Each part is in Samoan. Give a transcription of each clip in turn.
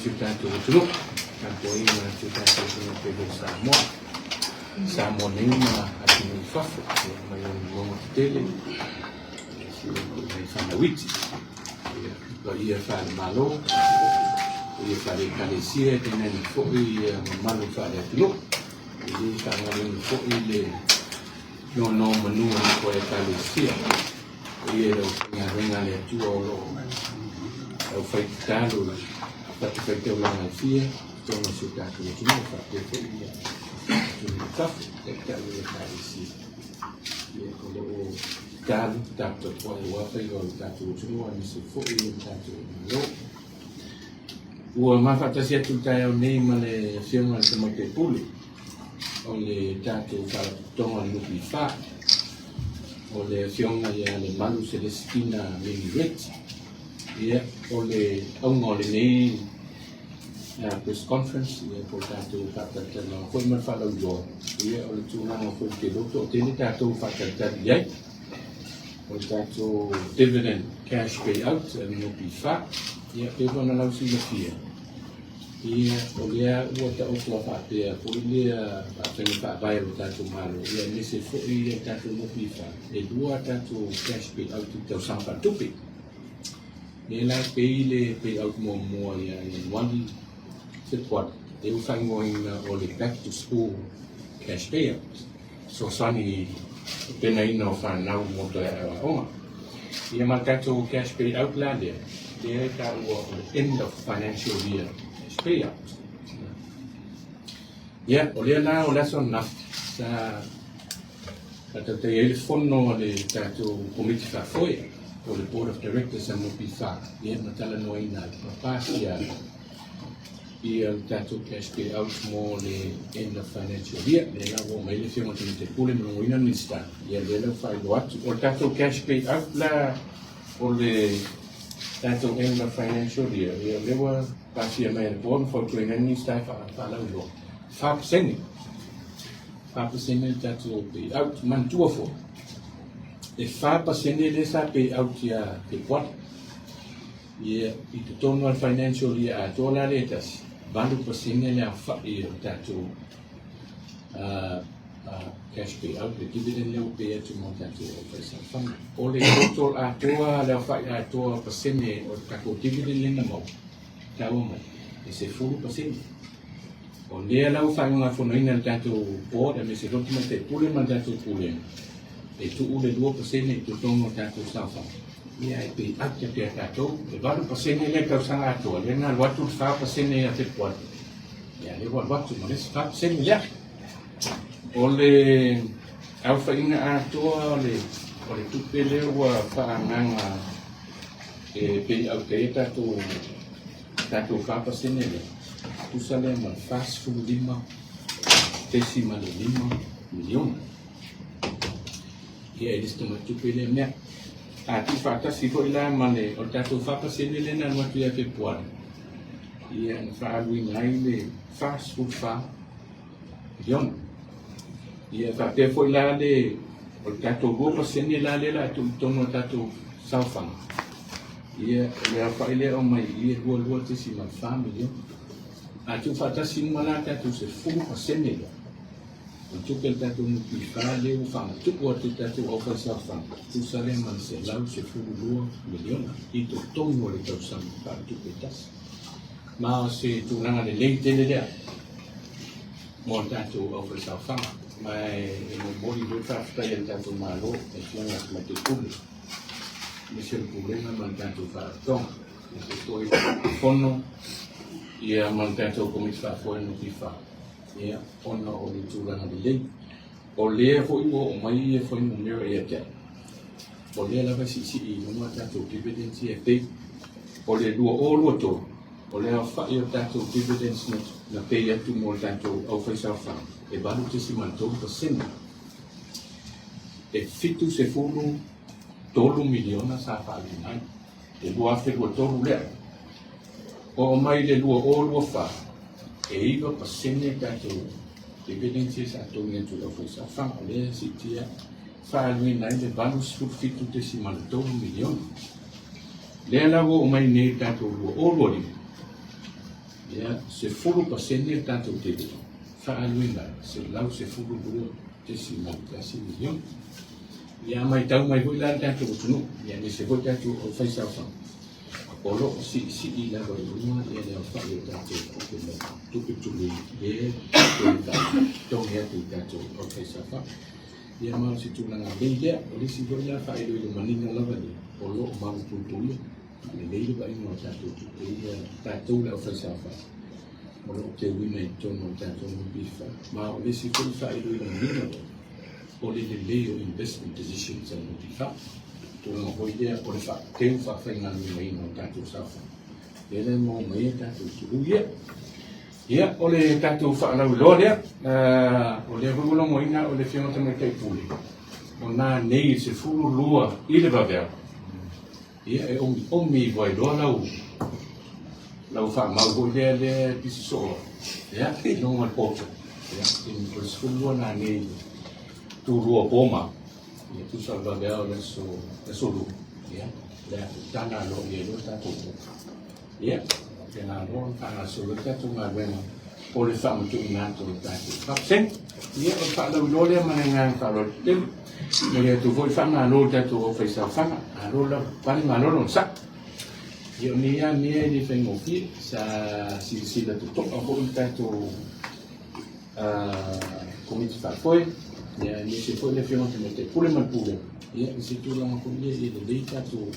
si o tatou atunuu, tapuaiga a si o tatou atunuu pele o Samoa, Samoa nei ma atunuu i fafo, ia, mai ona mauga tetele, ia, si o mai fanau iti, ia, paia faale-Malo, paia faale-Ekalesia, tainane foi ia mamalu faale-atunuu. E le faagaloina foi le nonomanu o le Ekalesia. Paia i le aufaigaluega a le Atua o lo o aufai tatalo i fatafaitaulaga e fia i totonu o si o tatou atunuu faapea foi ia atunuu i fafo, taitai o le Ekalesia. Ia, o lo o tatalo, taputapuai aua faiva o le tatou atunuu aemaise foi o le tatou Malo. Ua mafaatasi atu i le taeao nei ma le Afioga i le Tamaitai Pule o le tatou Faalapotopotoga o le NPF, o le Afioga ia Lemalu Selesitina Mimi Reti. Ia, o le auga o lenei press conference, ia, po o tatou faatalitaliga foi ma le faalauiloa, ia, o le tulaga foi ou te iloa toatele tatou faatalitali i ai, o le tatou dividend cash payout a le NPF. Ia, pei foi ona lausilafia, ia, o lea ua taoto a faapea foi lea faiga faavae a lo tatou Malo, ia, aemaise foi le tatou NPF, e lua a tatou cash payout i tausaga faaletupe. Lea la e pay le payout muamua ia Ianuari, Fepuari, lea ua faaigoaina o le back to school cash payout, fesoasoani i tapenaina o fanau mo toe aoaoga. Ia ma le tatou cash payout la lea, lea e taua o le end of financial year cash payout. Ia, o lea la o le aso ananafi sa faatautaia ai le fono a le tatou komiti faafoe po o le Board of Directors a NPF, ia ma talanoaina ai ma pasia ai ia le tatou cash payout mo le end of financial year. Lea la ua oo mai ai le Afioga i le Tamaitai Pule ma logoina le Minisita, ia lea la ua faailoa atu. O le tatou cash payout la o le tatou end of financial year, ia lea ua pasia mai e le Board ma fautuaina ai le Minisita e faalauiloa, 4%. 4% le tatou payout. Manatua foi, e 4% lea sa payout ia Fepuari. Ia, i totonu o le financial year atoa la lea e tasi, 8% le aofai o le tatou cash payout, le dividend lea ua pay atu mo tatou aufaisaofaga. O le total atoa, le aofai atoa o pasene o le tatou dividend lea na maua, taua mai, e 10%. O lea la ua faaiugafonoina e le tatou board aemaise foi le Tamaitai Pule ma le tatou Pulega e tuu le 2% i totonu o tatou saofaga. Ia e pay out atu ia tatou le 8% lea i tausaga atoa, lea na alu atu le 4% ia Fepuari. Ia lea ua alu atu ma le isi 4% lea. O le aofaiga atoa o le tupe lea ua faaagaaga e pay out ai tatou tatou 4% lea, tusa lea ma le 45.5 miliona. Ia e le se tamai tupe lea mea. A tuufaatasi foi la ma le o le tatou 4% lea na alu atu ia Fepuari, ia na faaaluina ai le 44 miliona. Ia faapea foi la le o le tatou 2% la lea o le a tuu i totonu o le tatou saofaga, ia o le aofai lea e aumai i i e 22.4 miliona. A tuufaatasi uma la tatou 10% lea, o le tupe a le tatou NPF lea ua faamatuu atu i tatou aufaisaofaga, tusa lea ma le 112 miliona i totonu o le tausaga faaletupe e tasi. Ma o se tulaga lelei tele lea mo le tatou aufaisaofaga. Ma e momoli foi le faafetai a le tatou Malo, le Afioga i le Tamaitai Pule, aemaise o le Pulega ma le tatou Faalapotopotoga, aemaise foi le Fono ia ma le tatou Komiti Faafoe NPF, ia, ona o le tulaga lelei. O lea foi ua oo mai ia fuainumera ia te au, o lea lava e siisii i luga tatou dividends ia e pay. O le 2023, o le aofai o tatou dividends na pay atu mo le tatou aufaisaofaga, e 8.3%. E 73 miliona sa faaaluina ai, le 2023 lea. Oo mai le 2024, e 9% tatou dividends ia sa totogi atu i le aufaisaofaga, o lea e siitia faaaluina ai le 87.3 miliona. Lea la ua oo mai nei i le tatou 2025, Ia, 10% le tatou tele faaaluina $112.1 miliona. Ia, a matau mai foi la le tatou atunuu, ia aemaise foi tatou aufaisaofaga, o lo o siisii lava i luga ia le aofai o tatou tupe maua, tupe tului lea e faatotogi atu i tatou aufaisaofaga. Ia ma o se tulaga lelei lea. O le isi foi la faailoilo manino lava lea, o lo o malupuipuia lelei le vaaiga o tatou tupe ia, tatou le aufaisaofaga o lo o teuina i totonu o le tatou NPF. Ma o le isi foi faailoilo manino lea, o le lelei o investment decisions a le NPF. Tulaga foi lea o le teu faafaigaluegaina o tatou saofaga, lea la e maua mai ai tatou tului ia. Ia, o le tatou faalauiloa lea, o lea foi ua logoina o le Afioga Tamaitai Pule, o nanei i le 12 i le vaveao, ia e omiomi iho ai loa lau lau faamau foi lea lea e pisi soo ai, ia, i luga o le poto. Ia, o le 12 nanei i le tulua o Poma, ia tusa o le vaveao o le aso, aso lua, ia, lea tana loa i ai loa tatou poto. Ia, faapena loa ona faagasolo ai le tatou galuega o le faamatuuina atu o le tatou 4%. Ia, o le faalauiloa lea ma le agaga faaaloalo tele. Momoli atu foi le faamalo i le tatou aufaisaofaga, malo lava pale, malo le onosai. Ia, o nei lava mea e le faigofie, sa silasila totoa foi le tatou Komiti Faafoe, ia, aemaise foi le Afioga i le Tamaitai Pule ma le Pulega, ia, i se tulaga foi lea ia lelei tatou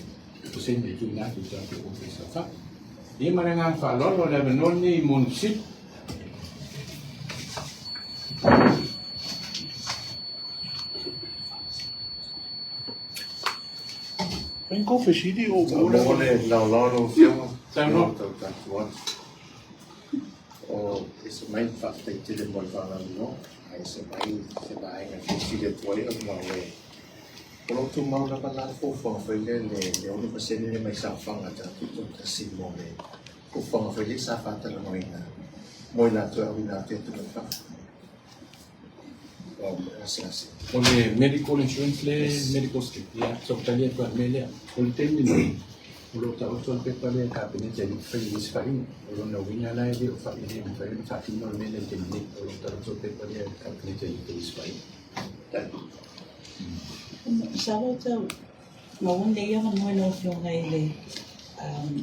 pasene e tuuina atu i tatou Ofisa Fa. Ia ma le agaga faaaloalo, o le avanoa lenei mo ni fesili. Ai kou fesili o mo le laolao lau Afioga. Saunoa. Tau atu. O ese mai faafetai tele mo le faalauiloa, ae ese mai se vaega e fesili atu ai ona o le o lo o tumau lava la le fuafuaga foi lea le 6% lea mai saofaga a tatou tuutasi mo le fuafuaga foi lea sa faatalanoaina mo i latou e auina atu i atunuu i fafo. O le asiasi. O le medical insurance le medical scheme. Ia, sa ou tali atu lava i le mea lea. O le taimi lenei, o lo o taoto le pepa lea i le Kapeneta e le i faia ai se faaiuga. O lona uiga la e le o fai, e le mafai ona faatino le mea lea i le taimi nei. O lo o taoto le pepa lea i le Kapeneta e le i faia se faaiuga. Masalo tau maua lenei avanoa i lau Afioga i le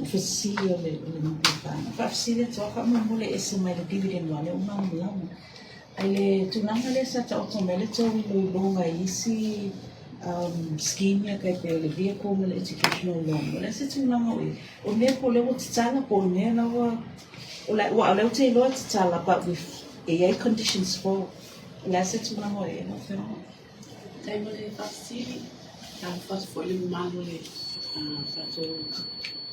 Ofisa Sili o le NPF. Faafesili atu lava faamolemole e ese mai le dividend aua o lea ua malamalama. Ae le tulaga lea sa taoto mai le tou iloiloga i isi scheme ia tai pei o le vehicle ma le educational loan, o le a se tulaga o i ai? O le mea po o lea ua tatala po o le mea la ua, aua o lea ou te iloa e tatala but with e i ai conditions for. O le a se tulaga o i ai lau Afioga? Faafetai mo le faafesili. Talofa atu foi i le mamalu o le tatou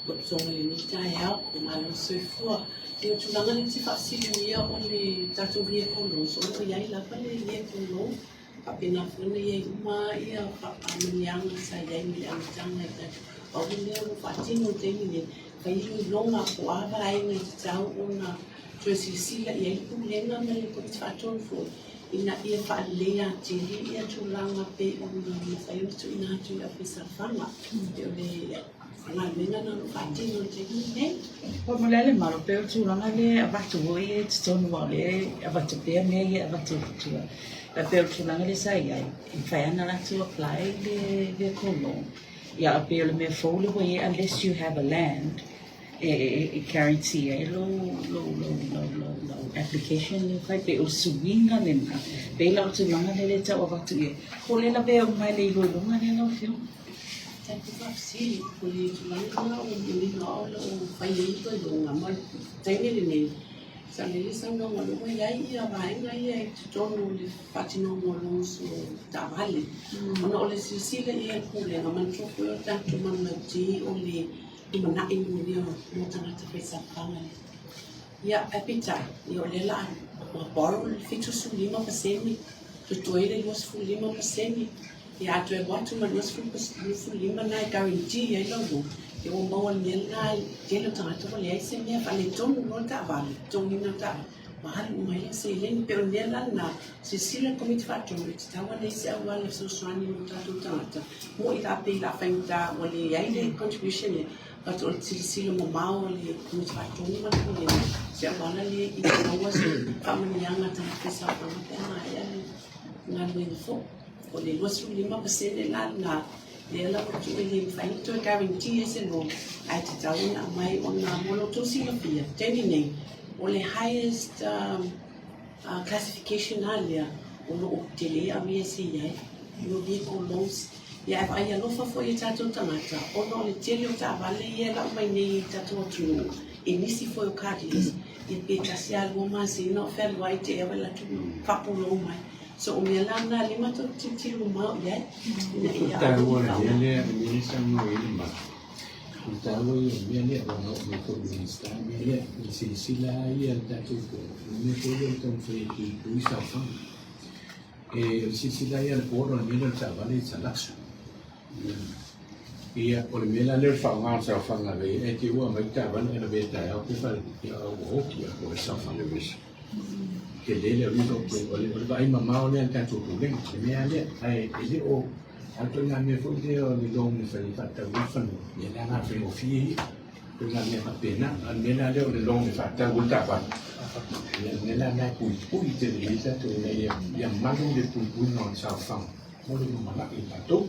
potopotoga i lenei taeao. Malo le soifua. Ia o tulaga lea e te faafesiligia o le tatou vehicle loans, o lo o i ai lava le vehicle loan. Faapena foi ona i ai uma faamanuiaga sa i ai mai le amataga i tatou. Pau le mea ua faatino i le taimi nei, fai iloiloga po o a vaega e tatau ona toe silasila i ai le Pulega ma le Komiti Faatonu foi ina ia faaleleia atili ia tulaga pei ona mafai ona tuuina atu i le aufaisaofaga. E pei o le galuega lena o lo o faatino i le taimi lenei. Ua malie le malo pei o le tulaga lea e avatu foi i totonu aua o lea e avatu pea mea ia e avatu i tua. Ae pei o le tulaga lea sa i ai, e mafai lava ona latou apply le vehicle loan. Ia ae pei o le mea fou lea ua i ai unless you have a land e guarantee ai lou application lea e fai, pei o le suiga lena, pei la o le tulaga lea e tau avatu i ai, po o le lavea uma ai le iloiloga lea lau Afioga? Tatou faafesili, o le tulaga lena o le uiga o lo o fai ai iloiloga ma le taimi lenei, sa lelei le saunoaga o lea ua i ai ia vaega ia i totonu o le faatinoga o loans o taavale. Ona o le silasila i ai a le Pulega, manatua foi o tatou manulauti o le lumanai manuia mo tagata faisaofaga lea. Ia, ae peitai, ia o lea o le a borrow le 75%, totoe le 25%, ia a toe alu atu ma le 25 lena e guarantee ai lau loan, ia ua maua i le mea lena, tele o tagata ua leai se mea, faaletonu loa le taavale, totogiina le taavale, ua alu uma ai lau seleni. E pei o le mea la lena, silasila le Komiti Faatonu e tatau ona i ai se auala e fesoasoani mo tatou tagata, moni la pei o le a faigata ua leai le contribution lea. Tatou o le silasila mamao a le Komiti Faatonu ma le Pulega, se auala lea ina ia maua se faamanuiaga a tagata faisaofaga pe a maea le galuega foi. O le 25% la lena, lea la ua tuu e le mafai ona toe guarantee ai se loan, ae tatau ona aumai ona mo lo outou silafia, taimi nei, o le highest classification lava lea o lo o tele arrears e i ai, o vehicle loans. Ia ae vaai alofa foi i tatou tagata ona o le tele o taavale ia e lau mai nei i tatou atunuu i nisi foi o car dealers, ia pe tasi lava lua masina o fealuai te i ua alu atu faapulou mai. So o mea la na lea matou te tilotilo mamao i ai ina ia Taua le mea lea, le mea lea saunoa i ai le Malo. O le taua ia o le mea lea, ua na oo mai foi i le Minisita le mea lea, i le silasila lava ia a le tatou Board, o le mea foi lea o le taumafai e puipui saofaga. E o le silasila ia a le Board o le mea lea o le taavale it's a luxury. Ia, o le mea la lea o le faaaoga o le saofaga e ae te i ua aumai le taavale ae lavea taeao pe fale, ia ua oti lava po o le saofaga. Tele le o le vaai mamao lea a le tatou Pulega, le mea lava lea, ae e le o a o le ituaiga mea foi lea o le loan e fai e faatatau ai le fanua, ia le aga faigofie ia. Ituaiga mea faapena, a o le mea la lea o le loan e faatau ai le taavale, ia le mea la lena e puipui tele i ai tatou ina ia malu le puipuiga o le saofaga mo le lumanai o tatou.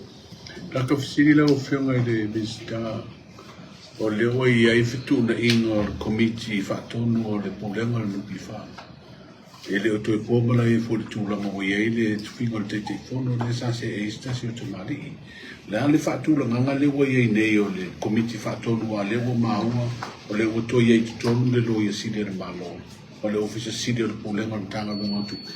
Tatou fesili lau Afioga i le Minisita, o lea ua i ai fetuunaiga o le Komiti Faatonu o le Pulega o le NPF. E le o toe po malae foi i le tulaga ua i ai le tufiga o le Taitaifono lea sa seei ai se tasi o tamalii. O le a le faatulagaga lea ua i ai nei o le Komiti Faatonu aua o lea ua maua o lea ua toe i ai i totonu le Loia Sili a le Malo ma le Ofisa Sili o le Pulega o le Matagaluega o Tupe.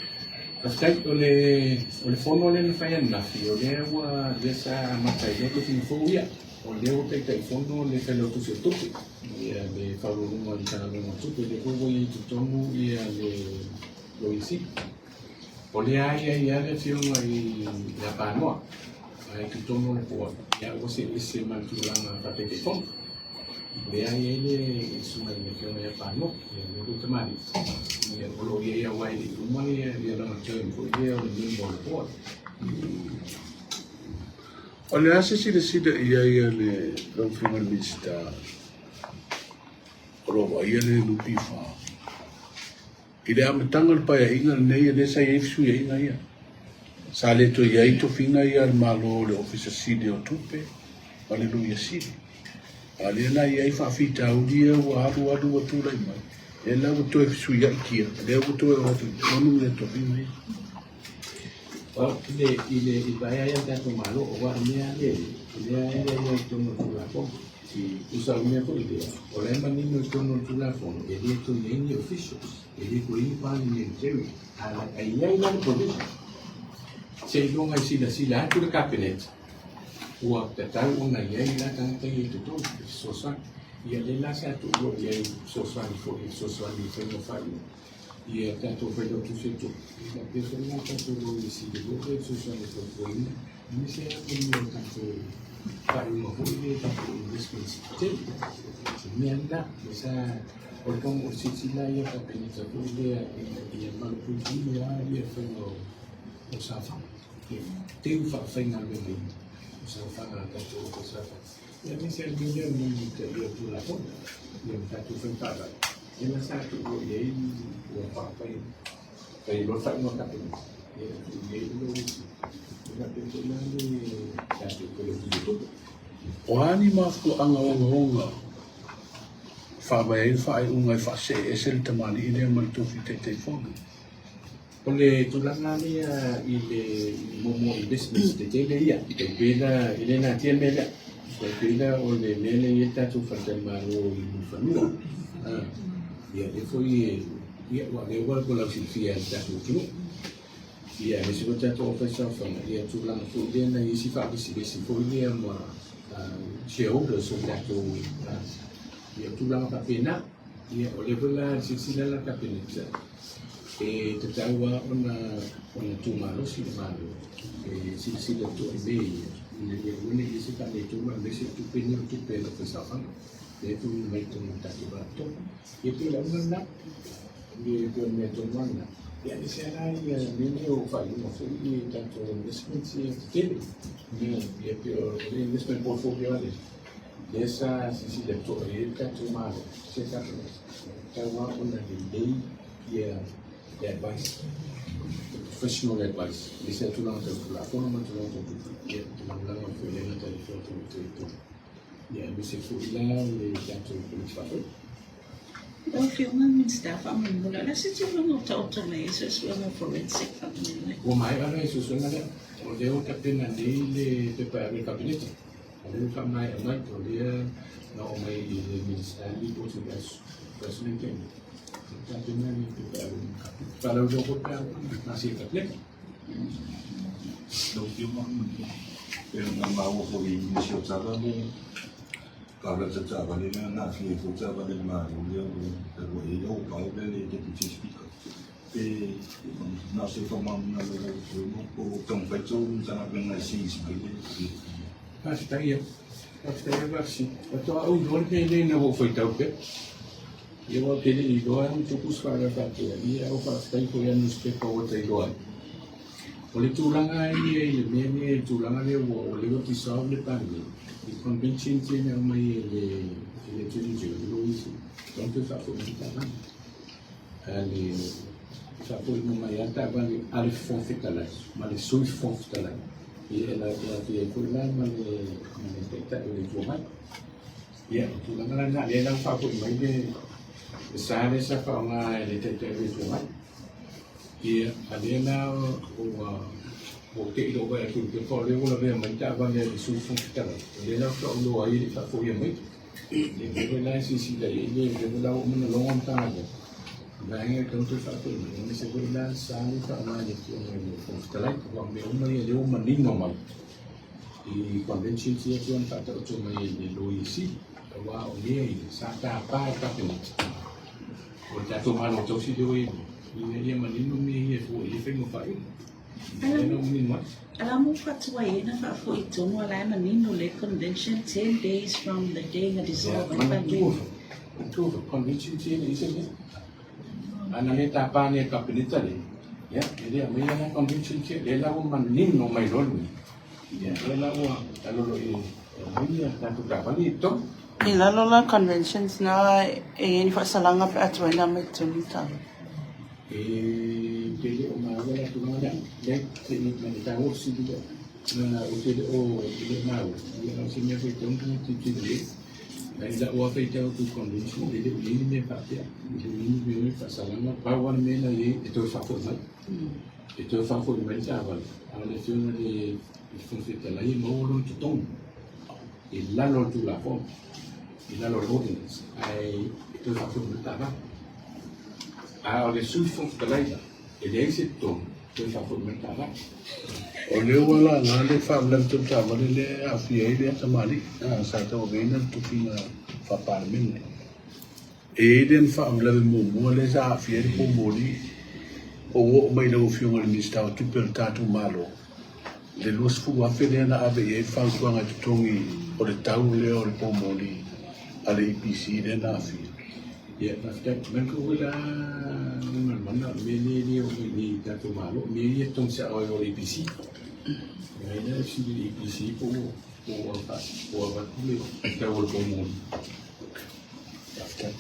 Faafetai. O le o le fono lea na fai ananafi, o lea ua lea sa amata ai loa tofiga fou ia. O lea ua Taitaifono le Failautusi o Tupe, ia le Faauluuluga o le Matagaluega o Tupe, lea foi ua i ai i totonu ia le Loia Sili. O lea lava e i ai lava le Afioga ia Panoa i totonu o le Board, ia ua see ese ma le tulaga faa-Taitaifono. O lea e i ai le susuga i le Afioga ia Panoa, ia le foi tamalii, ia o lo o i ai aua e le i uma ia lana term foi lea o le member o le Board. O le a se silasila i ai a le lau Afioga i le Minisita o lo o vaaia le NPF i le amataga o le Paeaiga lenei lea sa i ai fesuiaiga ia? Sa le toe i ai tofiga ia a le Malo o le Ofisa Sili o Tupe ma le Loia Sili. A o lea la e i ai faafitauli ia ua alu alu ua tulai mai, lea la ua toe fesuiai kia, lea ua toe o atu i totonu ia tofiga ia. I le i le i vaai ai le tatou Malo, aua o le mea lea o lea e i ai i totonu o le Tulafono. Tusa o le mea foi lea, o la e manino i totonu o le Tulafono, e le toe i ai ni officials, e le toe i ai ni parliamentarian, a i ai la le provision, seiloga e silasila atu le Kapeneta, ua tatau ona i ai la tagata ia i totonu e fesoasoani. Ia lea la sa tuua i ai fesoasoani foi e fesoasoani i faiga o faaiuga. Ia tatou Failautusi o Tupe, e faapea foi la tatou Loia Sili lea e fesoasoani e fautuaina, aemaise lava mo mea o tatou faaiuga foi lea tatou investments tetele. O le mea lena, lea sa o le o le silasila ia Kapeneta foi lea ina ia malupuipuia lava ia faiga o saofaga, e teu faafaigaluegaina o saofaga a tatou saofaga. Ia aemaise lava le mea lea o le mulimulitaia o Tulafono, ia ma tatou faiga faavae. Ia la sa tuua i ai ua faapai fai loa le faaiuga a le Kapeneta, ia tuu i ai le Loia Sili. Ia faapea foi la le tatou Failautusi o Tupe. O a ni mafuaaga ogaoga e faavae ai le faaiuga e faasee ese le tamalii lea ma le tofi Taitaifono? O le tulaga lea i le momo investments tetele ia, e pei la, e le natia le mea lea. E pei la o le mea lea e i ai le tatou faletalimalo i Mulifanua. Ia lea foi, ia aua o lea ua lausilafia e le tatou atunuu. Ia aemaise foi tatou aufaisaofaga, ia tulaga foi lea na i ai si faavesivesi foi lea ma shareholders o tatou, ia tulaga faapena. Ia o lea foi la silasila la le Kapeneta, e tatau lava ona tumalosi le Malo e silasila totoa i mea ia, ina ia aua ne i i ai se faaletonu aemaise o tupe nei o tupe a le aufaisaofaga lea e tuuina mai i totonu o le tatou Faalapotopotoga. Ia pei o le auga lena, e pei o le mea tonu lava lena. Ia aemaise lava la mea nei o faaiuga foi i tatou investments ia tetele. Ia pei o le investment portfolio lava lea. Lea sa silasila totoa i ai le tatou Malo, se Kapeneta, e tatau lava ona lelei ia le advice, the professional advice, aemaise lava tulaga tau Tulafono ma tulaga tau tupe. Ia, e lagolago ai foi e le gata i le Afioga i le Taitai, ia aemaise foi la le tatou Komiti Faafoe. Lau Afioga i le Minisita, faamolemole, o le a se tulaga o taoto mai ai suesuega forensic faamolemole? Ua maea le suesuega lea. O lea ua tapena nei le pepa e ave i le Kapeneta. O lea ua faamaea mai, o lea na oo mai i le Minisita le lipoti o le aso, le aso lea na tea nei. Ua tapena le pepa e ave i le Kapeneta. Faalauiloa foi pe a pasia e le Kapeneta. Lau Afioga, pei ona maua foi i nisi o tala le faalavelave tau taavale lea na aafia ai foi taavale a le Malo lea talu ai ai ua pau lea le Deputy Speaker. Pe na o se faamalamalamaga i lau Afioga po o taumafai tou Matagaluega e seize mai le Faafetai ia. Faafetai ia Vasi. Faatoa ou iloa le mea lea ina ua ou faitau pea. Ia aua ou te le i iloa ona tupu se faalavelave faapea. Ia ae ua faafetai foi ia newspaper ua ta iloa ai. O le tulaga ia i le mea lea, i le tulaga lea ua leva dissolve le Palemene, i convention ia na aumai e le Attorney General, le Loia Sili, e tatau ona toe faafoi mai le taavale. A le faafoi mai lava le taavale a le Fofoga Fetalai ma le Sui Fofoga Fetalai, ia e aafia ai foi la ma le Taitai o le Itu Agai. Ia, o le tulaga la lena, lea la ua faafoi mai le sa lea sa faaaoga e le Taitai o le Itu Agai. Ia, a lea la ua ou te i lou vaai atu i le pepa o lea ua lavea mai le taavale a le Sui Fofoga Fetalai, o lea la faatoa ou iloa ai e le i faafoia mai. Ia, lea foi la e silasila i ai le lea foi la ua uma ona logo le Matagaluega, o vaega e tatau ona toe faafoi mai, aemaise foi la le sa lea e faaaoga e le Afioga i le Fofoga Fetalai. Aua o mea uma ia lea ua manino mai i conventions ia pei ona faataoto mai e le Loia Sili, aua o mea ia sa tapa e le Kapeneta. O le tatou Malo tausi lea ua i ai nei, ina ia manino mea ia e fua i ai faiga o faaiuga. Lea la ua manino ai. Ala mo faatuai ai na faafoi tonu ala e manino le convention 10 days from the day na dissolve ai Manatua foi, manatua foi, convention ti e leai se mea. Ana le tapa nei e le Kapeneta lea, ia, e le aumaia la convention ti, lea la ua manino mai loa le mea. Ia, lea la ua alolo i aumai ia tatou taavale i totonu. I lalo la conventions na e i ai ni faasalaga pe a tuai na aumai totonu i taavale. E te le o maua la tulaga lea. Lea te i mai le taua fesili lea. Ou te le o e le o maua. Ia o se mea foi tau na tilotilo i ai. I lau lava faitau atu i convention e le o i ai ni mea faapea. E le o i ai ni mea faasalaga. Pau lava le mea na i ai e toe faafoi mai. E toe faafoi mai le taavale, a o le Afioga i le Fofoga Fetalai e maua lona totogi i lalo o le Tulafono, i lalo o le Ordinance, ae e toe faafoi mai le taavale. A o le Sui Fofoga Fetalai la, e leai se totogi, toe faafoi mai le taavale. O lea ua laga le faalavelave tau taavale lea e aafia ai le tamalii sa tauaveina le tofiga faa-Palemene. E i ai le faalavelave muamua lea sa aafia ai le poumoli o ua oo mai i lau Afioga i le Minisita o Tupe o le tatou Malo le $20,000 lea na ave i ai le fautuaga e totogi o le tau lea o le poumoli a le EPC lea na aafia. Ia, faafetai. Manatua foi la Galumalemana, o le mea lea e le oo mai i le tatou Malo, o mea ia e totogi sao ai o le EPC. Ia, e le o sili le EPC po ua avatu le tau o le poumoli. Faafetai.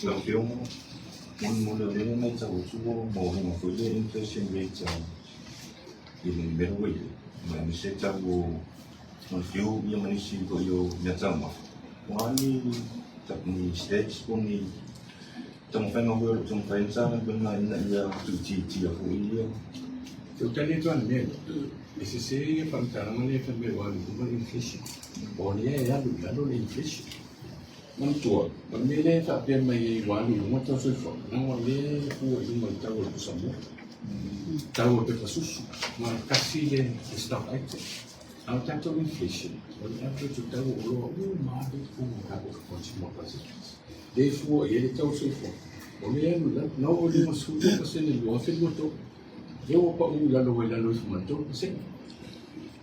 Lau Afioga, molimoli o lea e matau atu ua maualuga foi le inflation rate i le mea ua i ai, ma aemaise tau o le fuel ia ma nisi foi o mea taumafa. O a ni steps po o ni taumafaiga foi o lo o taumafai ai le Matagaluega ina ia tuuitiitia foi ia. Te tali atu lava i le mea lea, e sese le faamatalaga lea fai mai ua alu i luga le inflation. O lea e alu i lalo le inflation. Manatua, o le mea lea e faapea mai ai ua alu i luga le tau soifuaga, leaga o lea e fua i luga i le tau o le pusamoa, tau o le pepa susu, ma e tasi le stock item. A o tatou inflation, o le average o tau o oloa uma lava lea e i totonu o le tatou consumer price index. Lea e fua i ai le tau o le soifuaga. O lea e alu i lalo, na oo i le 52% i le 2023, lea ua pau i lalo ua i lalo ifo ma le 3%.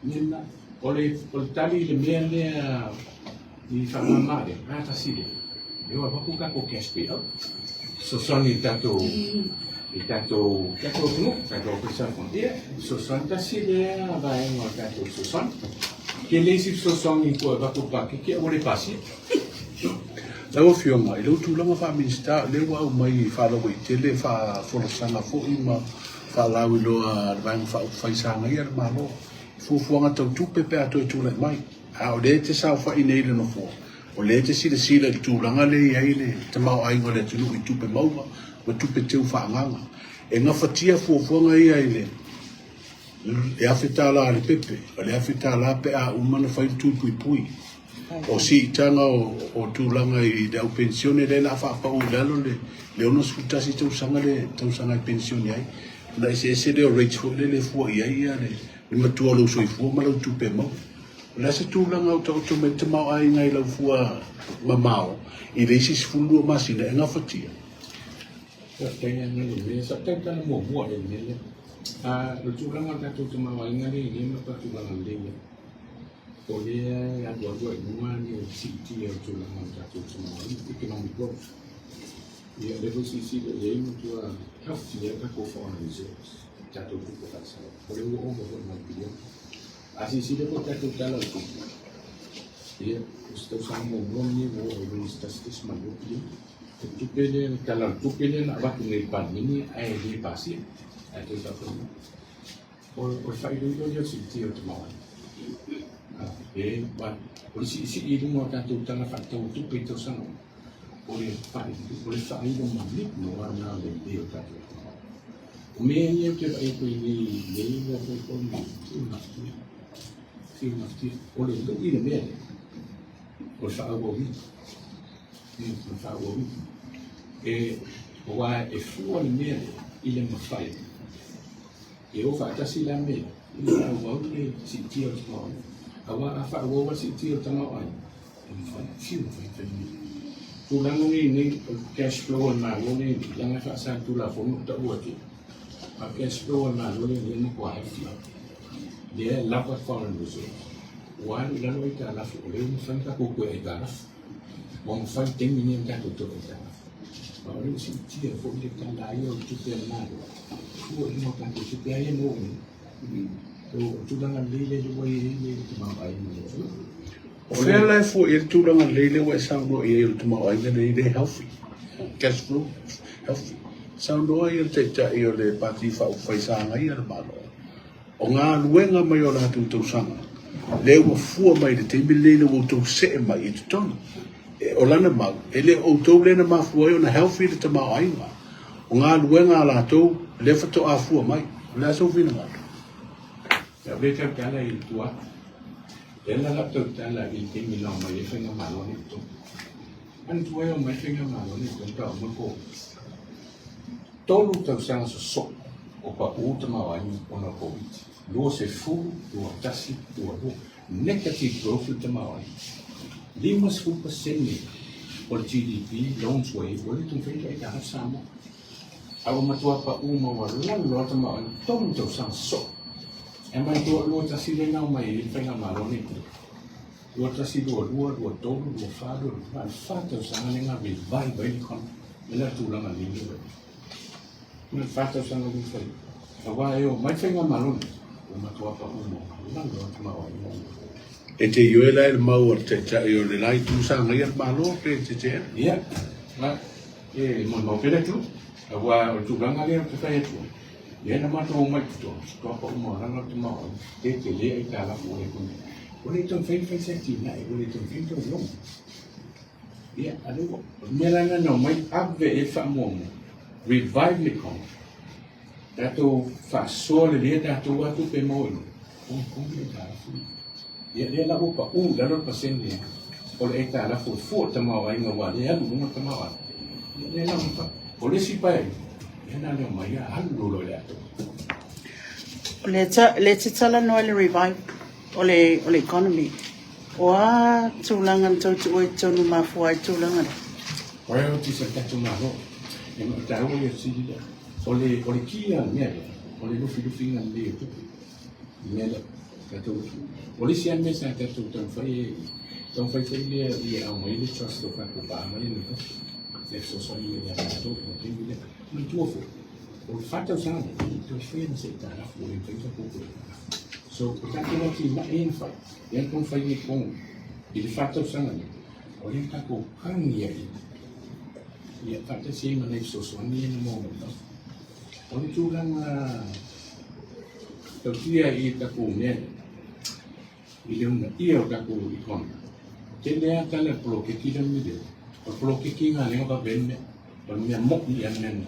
Lena, o le tali i le mea lea i faamama lea, a tasi lea, lea ua avatu tatou cash payout, fesoasoani i tatou tatou atunuu, tatou ofisa fund. Ia, fesoasoani tasi lea vaega o le tatou fesoasoani. tele isi fesoasoani ua avatu i le paketi ae ua le pasia. Lau Afioga, i lou tulaga faa-Minisita, o lea ua aumai faalauaitele faafolasaga foi ma faalauiloa a le Vaega Faaupufai sa agaia le Malo i fuafuaga tau tupe pe a toe tulai mai. A o lea e te saofai nei i le Nofoa, o lea e te silasila i le tulaga lea e i ai le tamaoaiga o le atunuu i tupe maua ma tupe teu faaagaaga. E gafatia fuafuaga ia i le $1,000 a le pepe, o le $1,000 pe a uma ona fai le tui puipui. O siitaga o tulaga i le au penisione lea o le a faapau i lalo le 61 tausaga le tausaga e penisione ai. Ona eseese lea o rates foi lele e fua i ai le matua o lou soifua ma lau tupe maua. O le a se tulaga o taoto mai le tamaoaiga i lau fua mamao i le isi 12 masina e gafatia? Faafetai lava i le mea. Sa ou tautala muamua i le mea lea. O le tulaga o le tatou tamaoaiga lea e i ai ma le tulaga lelei ai, o lea e alualu ai i luga le siitia o le tulaga o le tatou tamaoaiga, economic growth. Ia, o lea foi silasila i ai, matua healthy lava tatou foreign reserves, tatou tupe faasao. O lea ua ova foi ma le piliona. A silasila foi i le tatou Tala o le Tupe, ia, o se tausaga muamua lenei ua oo i luga i se $1.2 piliona. O le tupe lea, le Tala o le Tupe lea na avatu nei i le Palemene ae le pasia, ae toe faafoi mai. O le faailoilo lea o le siitia o le tamaoaiga. E, o le siisii i luga o tatou tala faatatau o tupe i tausaga uma, o le faailo manino lava lena o le lelei o le tatou tamaoaiga. O mea ia ou te vaai atu ai nei i lenei mea foi o le fiu fiu gafatia. O le lui le mea lea, o le faaauauina. O le faaauauina. E, aua e fua le mea lea i le mafai e o faatasi la mea i le faaauau le siitia o le tamaoaiga. Aua a faaauau le siitia o le tamaoaiga, e mafai, fiu mafai fai mea. Tulaga nei nei, o le cash flow a le Malo nei, leaga e faasa i le Tulafono o taua atu. A o le cash flow a le Malo nei, lea e matua healthy lava. Lea e lava foreign reserve. Ua alu i lalo aitalafu, o lea ua mafai ona tatou toe aitalafu. Ua mafai i le taimi lenei ona tatou toe aitalafu. A o lea ua siitia foi le tala ia o le tupe a le Malo, fua i luga o tatou tupe lava ia e maua nei. O le tulaga lelei lea ua i ai le tamaoaiga o le atunuu. O fea la e fua i ai le tulaga lelei lea ua e saunoa i ai o le tamaoaiga lenei lea e healthy, cash flow healthy. Saunoa ia le Taitai o le Pati Faaupufai sa agaia le Malo. O galuega mai o latou tausaga lea ua fua mai i le taimi lenei lea ua outou see mai i totonu. O lana mau, e le o outou lea na mafua ai ona healthy le tamaoaiga. O galuega a latou lea faatoa fua mai. O le a sou finagalo? Ia, o lea e tautala i tua atu. Lea la lau tautala i le taimi na omai ai Faigamalo nei i totonu. Manatua e omai Faigamalo nei i totonu pe a uma le Koviti. 3 tausaga sosoo o pau tamaoaiga ona o Koviti. 20, 21, 22. Negative growth le tamaoaiga. 50% o le GDP loans ua i ai, ua le toe fai aitalafu Samoa. A ua matua pau maualalo lava tamaoaiga, 3 tausaga sosoo. E manatua 21 lea na omai ai le faigamalo lenei. 21, 22, 23, 24, 25, le 4 tausaga lea na revive ai le economy. E le tulaga lelei lea ua i ai. Le 4 tausaga lea fai. Aua e omai faigamalo nei, ua matua pau maualalo lava tamaoaiga. E te ioe la i le mau a le Taitai o le la itu sa agaia le Malo pe e te teena? Ia, e molimau pea le atunuu, aua o le tulaga lea ou te fai atu ai, lea na matou omai i totonu, faatoa pau maualalo le tamaoaiga, te tele aitalafu o le economy. Ua le toe mafai ona fai se atinae, ua le toe mafai ona toe loan. Ia, a lea ua, o le mea la lena na omai ave i ai le faamuamua, revive le economy, tatou faasoa lelei a tatou lava tupe e maua i luga, konekone le aitalafu. Ia, lea la ua pau i lalo le pasene o le aitalafu e fua i le tamaoaiga aua o lea e alu i luga le tamaoaiga. Ia, lea la ua O le isi paeaiga, ia na le omai a alu loa i le atoa. O lea te talanoa i le revive o le economy. O a tulaga na tou tuua i totonu mafua ai tulaga lea? Priorities a le tatou Malo. E taua ia fesili lea. O le ki lea o le mea lea, o le lufilufiina lelei o tupe. Le mea lea, tatou lufi. O le isi lava mea sa tatou taumafai e taumafai foi lea ia aumai le trust o tatou paaga ia mai fafo e fesoasoani mai ia tatou i le taimi lea. Manatua foi, o le 4 tausaga lea, e toe faia ma se aitalafu ua le mafai ona tatou toe aitalafu. So, So, o tatou atinae ia na fai, lea na taumafai nei totonu i le 4 tausaga nei, o lea na tatou kagi ai ia faatasi ai ma nai fesoasoani ia na maua mai fafo. O le tulaga tautia i tatou mea lea, i le uunaia o tatou economy, tele lava tala i le poloketi lea o le miliona. O le poloketi lena lea na vave ai le mea, o le mea moni lava le mea lena.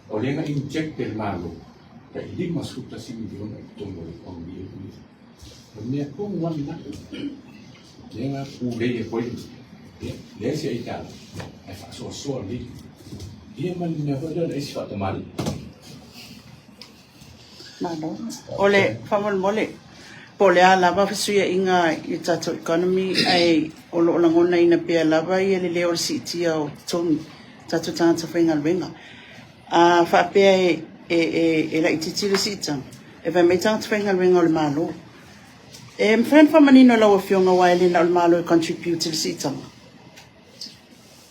O lea na inject e le Malo tai $51 miliona i totonu o le economy e ui. O le mea tonu lava lena. Lea na pulei atu ai le mea. Ia, leai se aitala, ae faasoasoa lelei. Ia ma le mea foi lea o le aisi faatamalii. Malo. O le faamolemole, po o le a lava fesuiaiga i le tatou economy, ae o lo o lagonaina pea lava ia le leo o le siitia o totogi tatou tagata faigaluega. A faapea e laitiiti le siitaga, e fai mai tagata faigaluega o le Malo. E mafai ona faamanino e lau Afioga aua e le na o le Malo e contribute i le siitaga?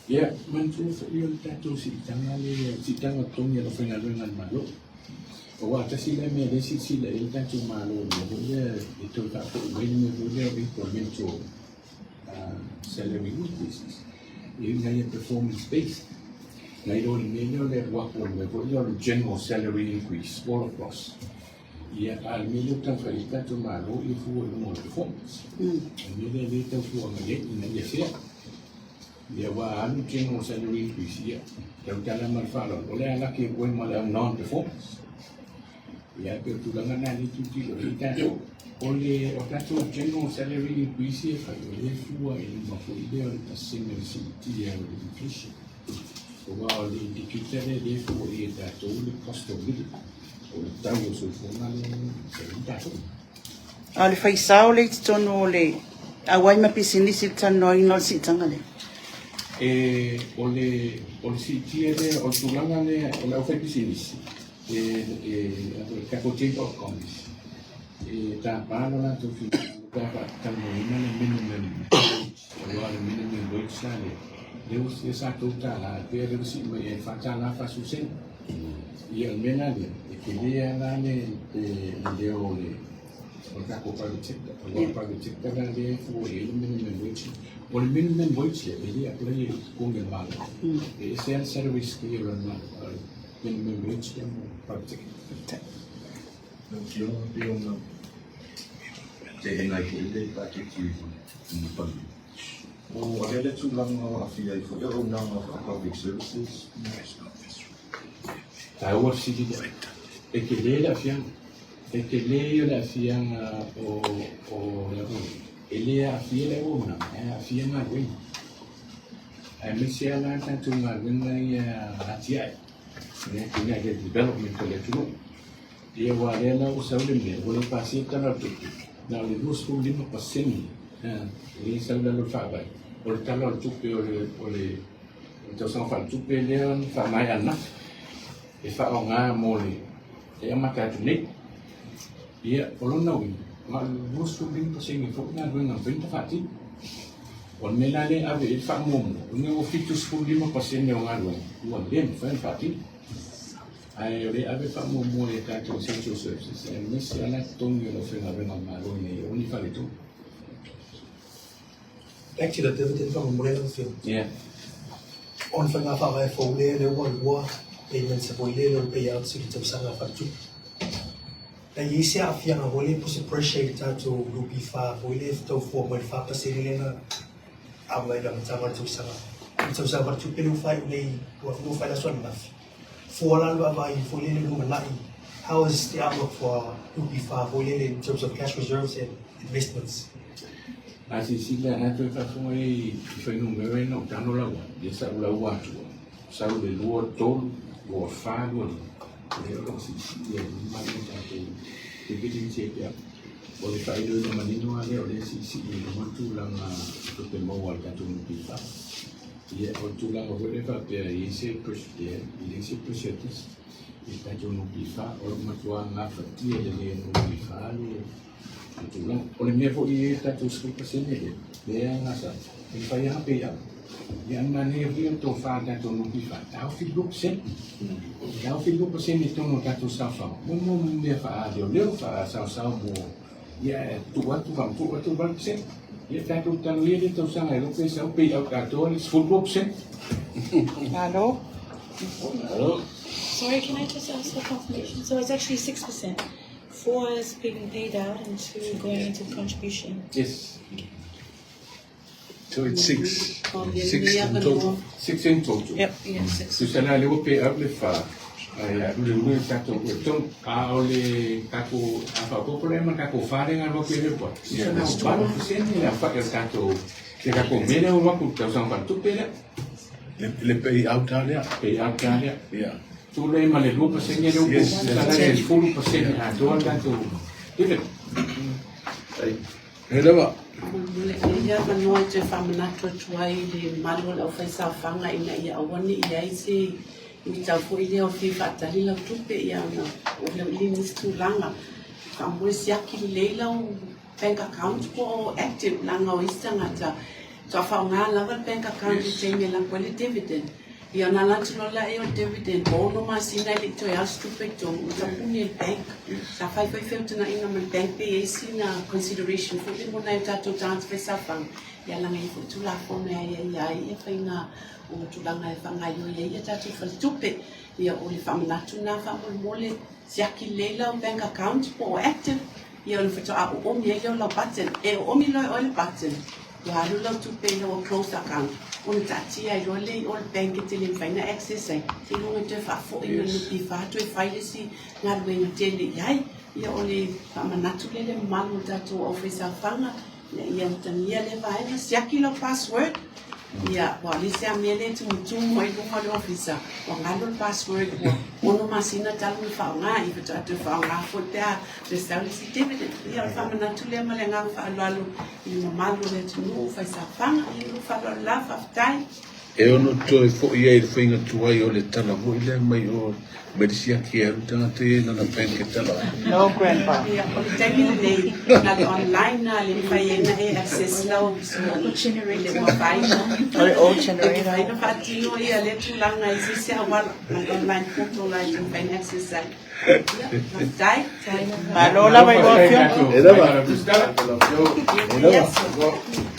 Ia, manatua foi o le tatou siitaga le siitaga o totogi o le aufaigaluega a le Malo. Aua tasi lea mea lea silasila i ai le tatou Malo i le mea foi lea e toe faafoi mai le mea foi lea o incremental salary increases ina ia performance based. Nai lo le mea lea o le alu atu o le mea foi lea o le general salary increase all across. Ia, a o le mea lea ua taumafai i ai le tatou Malo ia fua i luga o le performance. O le mea lea lea e tau fua mai ai ina ia fair. Ia, ua alu general salary increase, ia, tautala ma le faaaloalo, o le a laki atu ai ma le au non performance. Ia, e pei o tulaga na lea e tilotilo i ai tatou. O le o tatou general salary increase ia e fai, o lea e fua i luga foi lea o le pasene o le siitia o le inflation. Aua o le indicator lea lea e fua i ai e tatou le cost of living, o le tau o le soifuaga lea e i ai tatou. A o le faisao lea i totonu o le auai ma pisinisi i le talanoaina o le siitaga lea? E, o le siitia lea, o le tulaga lea o le aufaipisinisi, e tatou Chamber of Commerce, e tapa lo latou finagalo pe a faatalanoaina le minimum wage, aua o le minimum wage sa lea, lea ua lea sa $3, pei lea ua sii mai ai $4 40 sene. Ia, o le mea la lea, e tele lava la le leo o le tatou private sector, aua o le private sector la lea e fua i ai le minimum wage. O le minimum wage lea, e le apply i totogi o le Malo. E ese lava le salary scale o le Malo, a o le minimum wage lea mo private sector. Lau Afioga, pei ona teena ai foi le paketi i pali. O alea le tulaga o aafia ai foi auaunaga faa-public services? Taua le fesili lea. E tele le aafiaga. E tele ia o le aafiaga o le auaunaga. E le aafia le auaunaga, ae aafia galuega. Aemaise lava la tatou galuega ia atiae, le atinae le development o le atunuu. Ia, aua lea la ua sau le mea, ua le pasia le Tala o le Tupe, na o le 25% lea e sau i lalo o le Faavae. O le Tala o le Tupe o le tausaga faaletupe lea na faamaea ananafi, e faaaoga mo le e amata atu nei. Ia, o lona uiga, na o le 25% foi galuega na mafai ona faatino. O le mea la lea e ave i ai le faamuamua, o le ua 75% o galuega ua le mafai ona faatino. Ae o lea e ave le faamuamua i a tatou essential services, aemaise lava la totogi o le aufaigaluega a le Malo ina ia aua ne i faaletonu. Back to the dividend faamolemole lau Afioga. Yeah. O le faiga faavae fou lea lea ua lua payments foi lea lea payouts i le tausaga faaletupe. Na i ai se aafiaga foi lea po o se pressure i le tatou NPF foi lea tau fua mai le 4% lea na aumai i le amataga o le tausaga. I le tausaga faaletupe lea ua faaiu nei 2024 i le aso ananafi. Fua la le vaavaai foi lele lumanai. How is the outlook for NPF foi lele in terms of cash reserves and investments? A silasila a toe faafofoga i fuainumera ia na ou tago laua, lea sa ou lauga atua, sau le 23, 24, 25, o lea o lo o siisii ai lima le tatou dividends ia pea. O le faailoilo manino lava lea o lea e siisii i luga le tulaga o tupe maua a le tatou NPF. Ia, o le tulaga foi lea faapea e i ai se pressure, e leai se pressure tasi i le tatou NPF, o lo o matua gafatia lelei e le NPF le tulaga. O le mea foi e i ai le tatou 10% lea, lea e gasa, e mafai lava ona pay out. Ia manaia foi o le tofa a le tatou NPF, taofi le 2%. Taofi le 2% i totonu o tatou saofaga, mo mea faaleoleo, faasaosao mo, ia tuu atu, faamatuu atu le 8%. Ia tatou talo ia lea tausaga e iloa pe sau pay out atoa le 12%. Malo. Malo. Sorry, can I just ask for confirmation? So it's actually 6%. 4 is being paid out and 2 going into contribution. Yes. So it's 6. 6 in total. 6 in total. Yep. Yeah, 6. Tusa la lea ua pay out le 4, ae alu le 2 i le tatou 3, a o le tatou, a faaopoopo la i ai ma le tatou 4 lea na alu atu i le report, tusa na o 8% le aofai o le tatou, le tatou mea lea ua alu atu i le tausaga faaletupe lea. Le pay out lava lea. Pay out lava lea. Yeah. Tuu lea i ai ma le 2% lea ua tusa la i le 10% atoa le tatou dividend. E lava. Faamolemole e i ai avanoa e toe faamanatu atu ai i le mamalu o le aufaisaofaga ina ia aua ne i i ai se luitau foi lea o fia faatali lau tupe ia ona oo lea i nisi tulaga. Faamolemole siaki lelei lau bank account po o active leaga o isi tagata faatoa faaaoga lava le bank account i le taimi e lako ai le dividend. Ia ona ala atu loa lea o le dividend po o ono masina e le i toe alu se tupe i totonu, ua tapuni e le bank. Sa fai foi feutagaiga ma le bank pe i ai sina consideration foi lea mo nai o tatou tagata faisaofaga, ia leaga e i ai foi Tulafono e aiaia ai ia faiga o tulaga e faagaoioi ai ia tatou faletupe. Ia o le faamanatu lena faamolemole, siaki lelei lau bank account po o active, ia ona faatoa oomi ai lea o lau button. E oomi loa e oe le button, ua alu lau tupe ina ua close account, ona taatia ai loa lea i o le bank e te le mafai ona access ai, seiloga e toe faafoi mai le NPF toe fai le isi galuega tele i ai. Ia o le faamanatu lea i le mamalu o le tatou aufaisaofaga, ina ia utagia lea vaega, siaki lau password, ia ua leai se mea lea e tumutumu ai luga o le ofisa, ua galo le password ua ono masina talu ona faaaoga, ia faatoa toe faaaoga foi pe a toe sau le isi dividend. Ia o le faamanatu lea ma le agaga faaaloalo i le mamalu o le atunuu faisaofaga. Ia ma lou faaaloalo lava, faafetai. E ono toe foi ai i le faiga tuai o le tala foi lea mai o mai le siaki e alu tagata ia i lana bank e tala ai. No grandpa. Ia, o le taimi lenei, na le online na le mafai ai ona e access lau le mafai na. O le old Le generator. mafai na faatino ia lea tulaga i se isi auala, na le online portal la e te mafai ona access ai. Ia, faafetai. Malo lava i lau afioga. E lava. E lava.